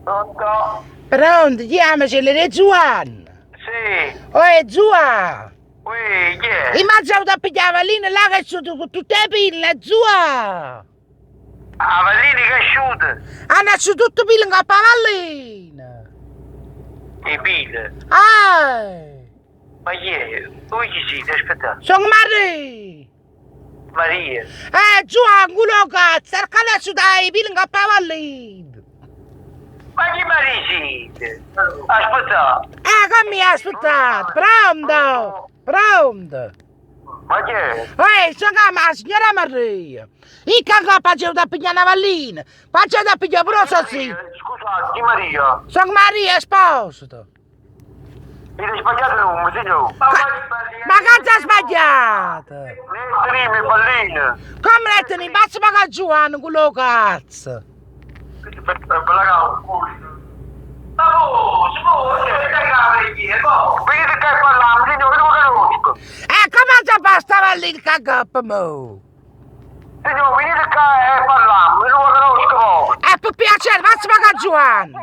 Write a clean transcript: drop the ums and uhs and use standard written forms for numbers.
Pronto? Pronto, chiamaci l'è Giovanni. Sì. Oh, Giovanni. Uè, chi è? I mangiato a pigliare la vallina là che sono con tutte le pille, Giovanni. A vallina che è asciutta? Hanno asciutto tutte pille in coppa vallina. E pile? Ah! Ma chi è? Voi chi siete? Aspetta. Sono Maria. Maria. Giovanni, culo cazzo, che adesso dai pille in coppa vallina. Ma chi Maria siete? Aspetta. Come mi aspettate? Pronto? Pronto? Ma chi è? Ehi, sono la signora Maria. Io che faccio da pigliare una vallina. Faccio da pigliare pure sì. Scusate, chi Maria? Sono Maria Esposito. Avete sbagliato il nome, signore. Ma cazzo ha sbagliato? Prime palline. Come mettono in basso ma Giovanni, quello cazzo? Ma oh, si può, Venite qua e parliamo, signore, non conosco. Come si fa sta vallina che coppa mo? Signore, venite qua e parliamo, non conosco. Per piacere, faccio pagare Giovanni.